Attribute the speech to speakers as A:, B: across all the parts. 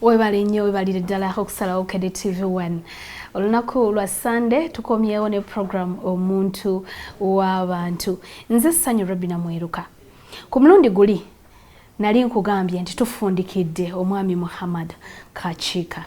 A: Webale nnyo, webalire ddala okusalawo Bukedde TV 1. Olunaku lwa Sande tukomyewo ne program Omuntu w'Abantu. Nze Ssanyu Robina Mweruka. Ku mulundi guli nali nkugambye nti tufundikidde omwami Muhammad Kakiika.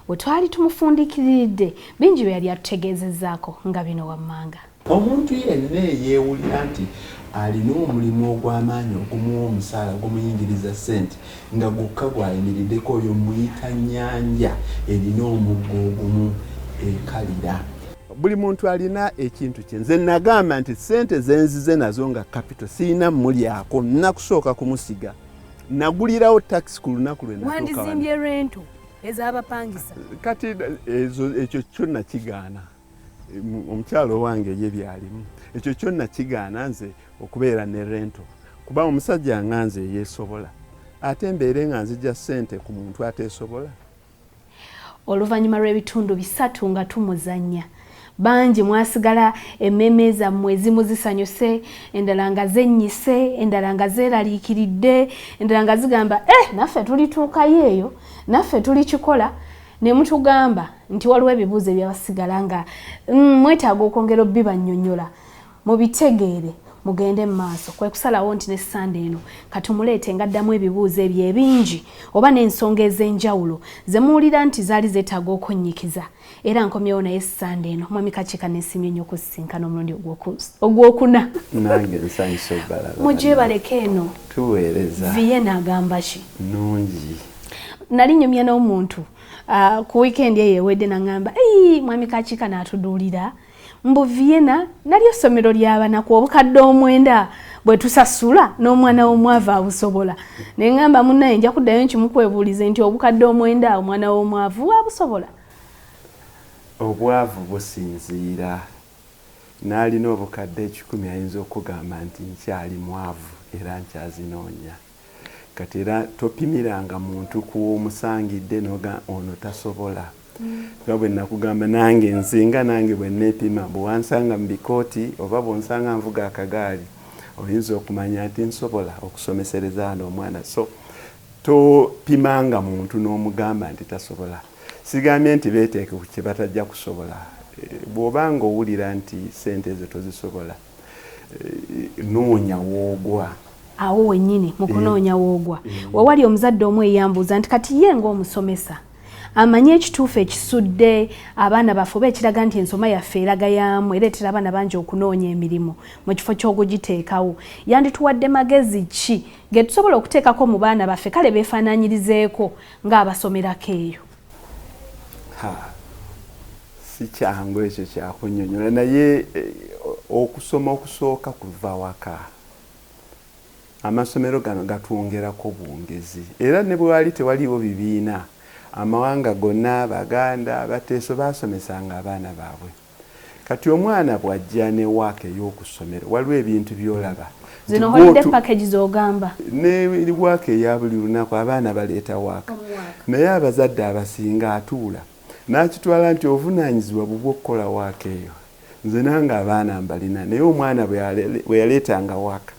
A: We twali tumufundikiridde bingi bye yali atutegeezezzaako nga bino wammanga.
B: Omuntu yenna eyeewulira nti alina omulimu ogw'amaanyi ogumuwa omusaala ogumuyingiriza ssente nga gwokka gw'ayimiriddeko oyo muyita nnyanja erina omugga ogumu ekalira. Buli muntu alina ekintu kye. Nze nagamba nti ssente ze nzize nazo nga kapito sirina mulyako, nnakusooka kumusiga. Nagulirawo takisi ku lunaku lwe natuuka wano.
C: Wandizimbye rento ez'abapangisa.
B: Kati ezo ekyo kyo nakigaana. Omukyalo owange ye byalimu ekyo kyo nakigaana nze okubeera ne rento kuba omusajja nga nze yeesobola ate mbeere nga nzija ssente ku muntu ateesobola.
A: Oluvannyuma lw'ebitundu 3 nga tumuzannya, bangi mwasigala emmeeme zammwe ezimu zisanyuse, endala nga zennyise, endala nga zeeraliikiridde, endala nga zigamba eh, naffe tulituukayo eyo, naffe tulikikola. Ne mutugamba nti waliwo ebibuuzo ebyabasigala nga mwetaaga okwongera obibannyonnyola mubitegeere mugende mu maaso. Kwe kusalawo nti ne Ssande eno katumuleete ng'addamu ebibuuzo ebyo ebingi oba n'ensonga ez'enjawulo ze muwulira nti zaali zeetaaga okunnyikiza. Era nkomyewo naye Ssande eno. Mwami Kakiika, neesiimye nnyo okusisinkana omulundi ogwokuna.
B: Nange nsanyuse obbalaba.
A: Mugyebaleko eno.
B: Tuweereza.
A: Vienna agamba ki?
B: Nnungi.
A: Nali nyumya n'omuntu ku wiikendi eyo ewedde n'aŋŋamba, Eii, Mwami Kakiika n'atuduulira mbu Vienna nalyo ssomero ly'abanaku obukadde 9 bwe tusasula n'omwana w'omwavu abusobola. Ne ŋŋamba munnaye nja kuddayo nkimukwebuulize nti obukadde 9 omwana w'omwavu abusobola?
B: Obwavu businziira. N'alina obukadde 100 ayinza okukugamba nti nkyali mwavu era nkyazinoonya. Kati era topimiranga muntu ku w'omusangidde n'ogamba ono tasobola. Nga bwe nakugamba nange nzinga nange bwe neepima bwe wansanga mu bikooti oba bw'onsanga nvuga akagaali oyinza okumanya nti nsobola okusomesereza wano omwana. So topimanga muntu n'omugamba nti tasobola. Sigambye nti beeteeke ku kye batajja kusobola. Bw'oba ng'owulira nti ssente ezo tozisobola, noonya woogwa.
A: Awo wennyini mu kunoonya woogwa wewali omuzadde omu eyambuuza nti kati ye ng'omusomesa amanyi ekituufu ekisudde abaana baffe oba ekiraga nti ensoma yaffe eraga yaamu ereetera abaana bangi okunoonya emirimu mu kifo ky'okugiteekawo, yandituwadde magezi ki ge tusobola okuteekako mu baana baffe kale beefaanaanyirizeeko ng'abasomerako eyo?
B: Ha, si kyangu ekyo kyakunnyonnyola naye okusoma okusooka kuva waka. Amasomero gano gatwongerako bwongezi era ne bwe waali tewaliiwo bibiina, amawanga gonna, Abaganda, Abateeso baasomesanga abaana baabwe. Kati omwana bw'ajja ne waaka ey'oku ssomero waliwo ebintu by'olaba.
A: Zino holiday package z'ogamba?
B: Ne waaka eya buli lunaku abaana baleeta waaka naye abazadde abasinga atuula n'akitwala nti obuvunaanyizibwa bubwo okukola waaka eyo. Nze nange abaana mbalina naye omwana bwe yaleetanga waaka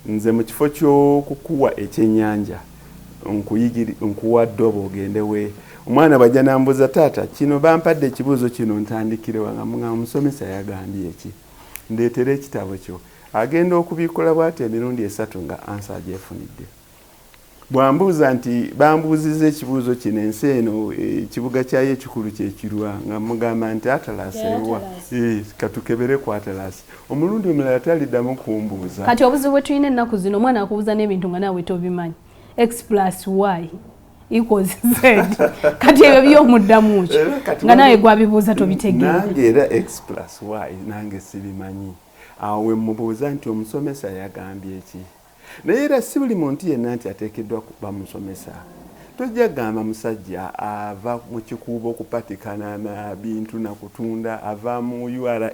B: nze mu kifo ky'okukuwa ekyennyanja nkuwa ddobo ogende we. Omwana bw'ajja n'ambuuza taata kino bampadde ekibuuzo kino ntandikire wa nga mugamba omusomesa yagambye ki ndeetere ekitabo kyo. Agenda okubikkula bw'ati emirundi 3 nga ansa agyefunidde. Bw'ambuuza nti bambuuzizza ekibuuzo kino ensi eno ekibuga kyayo ekikulu kye kirwa nga mugamba nti Atlas ewa katukebere ku Atlas. Omulundi omulala taliddamu kumbuuza.
A: Kati obuzibu bwe tulina ennaku zino omwana akubuuza n'ebintu nga naawe tobimanyi. X plus Y equals Z. Kati ebyo by'omuddamu ki? Nga naawe gwabibuuza tobitegeera.
B: Nange era X plus Y nange sibimanyi. Awo we mmubuuza nti omusomesa yagambye ki? Naye era si buli muntu yenna nti ateekeddwa kuba musomesa. Tojja kugamba musajja ava mu kikuubo okupatikana na bintu na kutunda, ava mu URA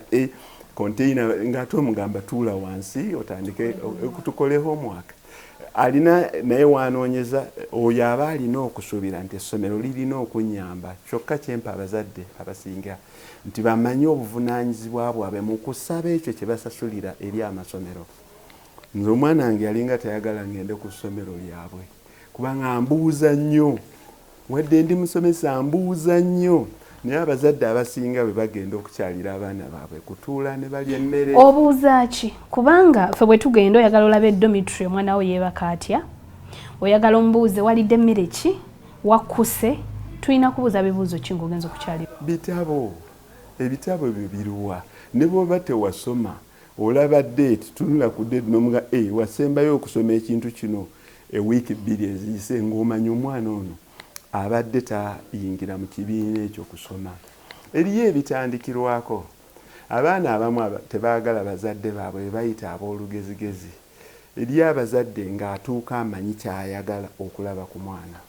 B: container ng'ate omugamba tuula wansi otandike tukole homework. Alina naye w'anoonyeza oyo aba alina okusuubira nti essomero lirina okunnyamba. Kyokka kyempa abazadde abasinga nti bamanye obuvunaanyizibwa bwabwe mu kusaba ekyo kye basasulira eri amasomero. Nze omwana wange yalinga tayagala ngende ku ssomero lyabwe kubanga ambuuza nnyo. Wadde ndi musomesa, mbuuza nnyo, naye abazadde abasinga bwe bagenda okukyalira abaana baabwe kutuula ne balya emmere.
A: Obuuza ki? Kubanga ffe bwe tugenda, oyagala olaba edormitory, omwana wo yeebaka atya, oyagala omubuuze walidde emmere ki, wakkuse. Tulina kubuuza bibuuzo ki ng'ogenza okukyalira?
B: Bitabo. Ebitabo ebyo biruwa? Ne bw'oba tewasoma, olaba date, tunula ku date nomuga, "Hey, wasembayo okusoma ekintu kino ewiiki 2 eziyise," ng'omanya omwana ono abadde tayingira mu kibiina ekyo kusoma. Eriyo ebitandikirwako. Abaana abamu tebaagala bazadde baabwe, be bayita ab'olugezigezi. Eriyo abazadde ng'atuuka amanyi kyayagala okulaba ku mwana.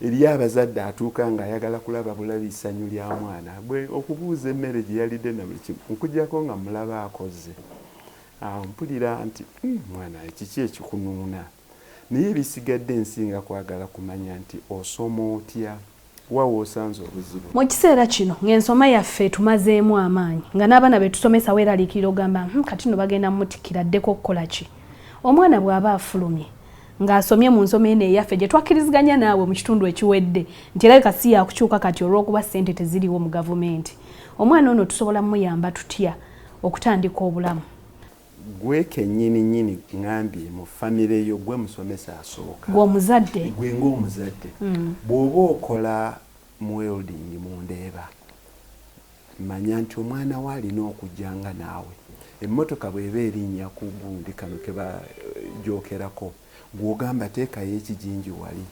B: Eriyo abazadde atuuka ng'ayagala kulaba bulabi ssanyu lya mwana, bwe okubuuza emmere gye yalidde na buli kimu. Nkujjako nga mulaba akoze awo, mpulira nti, mwana, kiki ekikunuuna?" Naye ebisigadde nsinga kwagala kumanya nti osoma otya, wawa osanze obuzibu.
A: Mu kiseera kino ng'ensoma yaffe etumazeemu amaanyi, nga n'abaana be tusomesa weeraliikirira, ogamba, kati nno bagenda mutikkira addeko okukola ki?" Omwana bw'aba afulumye ng'asomye mu nsoma eno eyaffe gye twakkiriziganya naawe mu kitundu ekiwedde nti erabika si yakukyuka kati olw'okuba ssente teziriwo mu gavumenti, omwana ono tusobola muyamba tutya okutandika obulamu?
B: Gwe kennyini nnyini ŋŋambye, mu famire yo gwe musomesa asooka.
A: Gwe omuzadde.
B: Gwe ng'omuzadde. Bw'oba okola mu welding mu Ndeeba, manya nti omwana we alina okujja nga naawe. Emmotoka bw'eba erinnya ku gundi kano ke bajookerako, gw'ogamba teekayo ekijinji wali.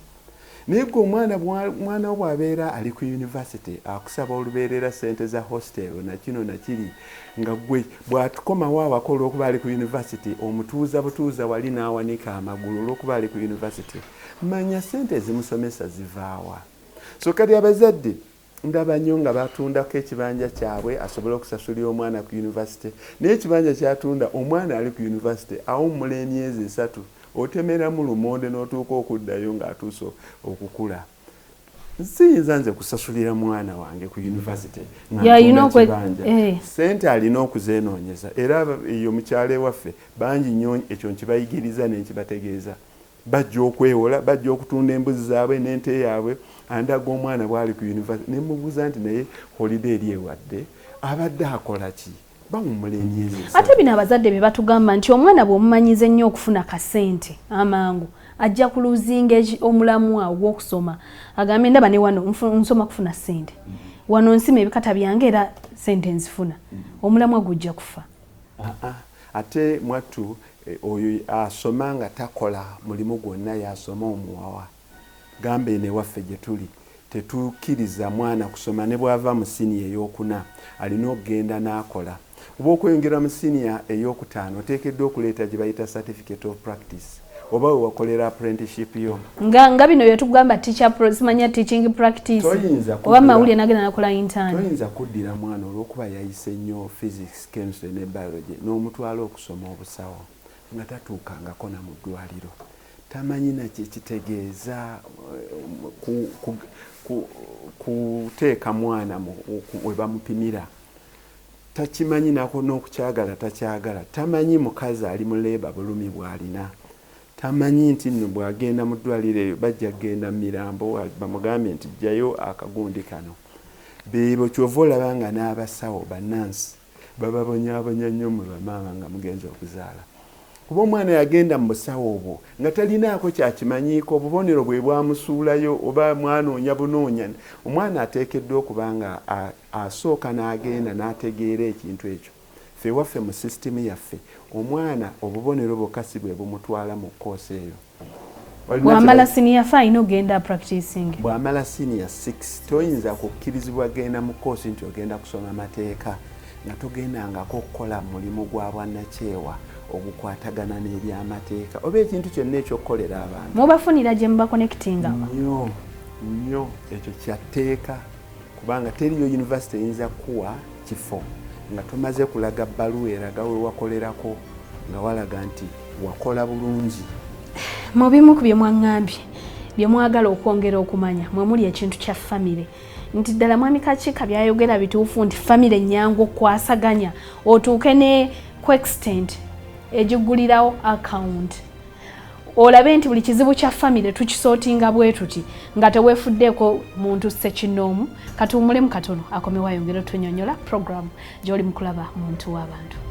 B: Naye gwe omwana, mwana wo bw'abeera ali ku university, akusaba olubeerera ssente za hostel nakino nakiri, nga gwe bw'atukomawo awaka, olw'okuba ali ku university omutuuza butuuza wali n'awanika amagulu olw'okuba ali ku university, manya ssente ezimusomesa zivaawa. So kati abazadde ndaba nnyo nga batundako ekibanja kyabwe asobole okusasulira omwana ku university, naye ekibanja kyatunda, omwana ali ku university awummula emyezi 3, otemeramu lumonde n'otuuka okuddayo ng'atuuse okukula. Siyinza nze kusasulira mwana wange ku university nga kibanja. Sente alina okuzenoonyeza. Era eyo mukyalo ewaffe bangi nnyo ekyo nkibayigiriza nenkibategeeza. Bajja okwewola, bajja okutunda embuzi zaabwe n'ente yaabwe. Andaga omwana bwali ku university, nemubuuza nti, "Naye holiday eri ewadde abadde akola ki?" Bawummula emyezi.
A: Ate bino abazadde bye batugamba nti omwana bw'omumanyiza ennyo okufuna kasente amangu, ajja kuluzinga omulamwa ogw'okusoma, agambe, "Ndaba ne wano nsoma kufuna ssente, wano nsima ebikata byange era sente nzifuna." Omulamwa gujja kufa.
B: Ah, ah. Ate mwattu oyo asoma nga takola mulimu gwonna yasoma omuwawa. Gamba eno ewaffe gye tuli tetukkiriza mwana kusoma. Ne bw'ava mu siniya eyokuna alina okugenda n'akola, oba okweyongera mu siniya eyokutaano oteekeddwa okuleeta gye bayita certificate of practice, oba we wakolera apprenticeship yo.
A: Nga bino byetugamba teacher simanya teaching practice.
B: Toyinza
A: oba mawulire nagenda nakola intern.
B: Toyinza kuddira mwana olw'okuba yayise nnyo physics, chemistry ne biology n'omutwala okusoma obusawo nga tatuukangako na mu ddwaliro, tamanyi nakye kitegeeza kuteeka mwana we bamupimira, takimanyi nako n'okukyagala takyagala, tamanyi mukazi ali mu labour bulumi bw'alina, tamanyi nti nno bw'agenda mu ddwaliro eyo bajja kugenda mu mirambo bamugambye nti jjayo akagundi kano. Beebo kyova olaba nga n'abasawo bannansi bababonyaabonya nnyo mwe bamaama nga mugenza okuzaala, kuba omwana yagenda mu busawo obwo nga talinaako kyakimanyiiko, obubonero bwe bwamusuulayo oba mwanoonya bunoonya. Omwana ateekeddwa okuba nga asooka n'agenda n'ategeera ekintu ekyo. Ffe ewaffe mu sisitimu yaffe, omwana obubonero bwokka si bwe bumutwala mu koosi eyo.
A: Bwamala senior 5 alina okugenda practicing.
B: Bwamala senior 6 toyinza kukkirizibwa genda mu koosi nti ogenda kusoma mateeka nga togendangako okukola mulimu gwa bwannakyewa ogukwatagana n'ebyamateeka oba ekintu kyonna ekyokukolera abantu.
A: Mubafunira gye mubakonectinga?
B: Nnyo nnyo, ekyo kyatteeka, kubanga teriyo university eyinza kukuwa kifo nga tomaze kulaga bbaluwa eraga we wakolerako, nga walaga nti wakola bulungi.
A: Mu bimu ku bye mwaŋŋambye bye mwagala okwongera okumanya mwe muli ekintu kya famire, nti ddala mwami Kakiika byayogera bituufu nti famire nnyangu okukwasaganya otuuke ne ku extent egigulirawo account. Olabe nti buli kizibu kya famire tukisortinga bwe tuti nga teweefuddeeko muntu ssekinnoomu. Katuwummulemu katono, akomewo ayongere otunyonyola program gy'oli mu kulaba Muntu w'Abantu.